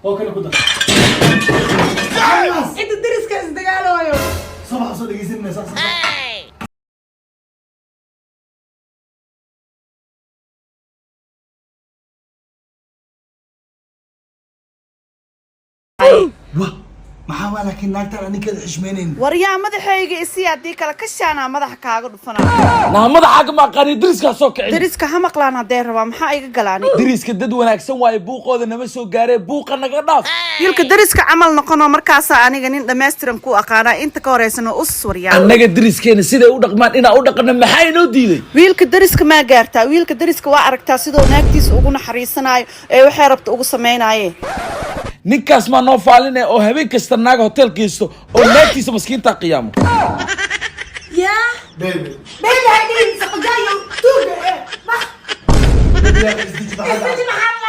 Oo kale ku dar. Inta deriska isdagaalooyo. Sabaxa soo dhegeysanayna saas. Wah, maxaa waa? Laakiin naagtaan aninkeeda xishmaynayn. Waryaa, madaxayga isii, haddii kale kashaanaa madaxa kaaga dhufanaa. Naa, madaxaaga ma aqaani, deriiskaa soo kicin. Deriska ha maqlaan haddee rabaa, maxaa iga galaani? Deriiska dad wanaagsan waaye, buuqooda nama soo gaaree, buuqa naga dhaaf. Wiilka deriska camal noqonoo, markaasaa aniga nin dhammaystiran ku aqaanaa. Inta ka horeysana us, waryaa. Annaga deriskeena siday u dhaqmaan inaa u dhaqana, maxaa inoo diiday? Wiilka deriska maa gaartaa? Wiilka deriska waa aragtaa sidoo naagtiisa ugu naxariisanaayo ee waxay rabta ugu samaynaye. Ninkaas maa noo faalinaya oo habeen kasta naaga hotel geysto oo naagtiisa maskiintaa qiyaamo? Yaa. Baby. Baby ha dhihin, saqajaayo tuuga ee bax. Baby, yaa isdeji, maxaa? Isdeji, maxaa?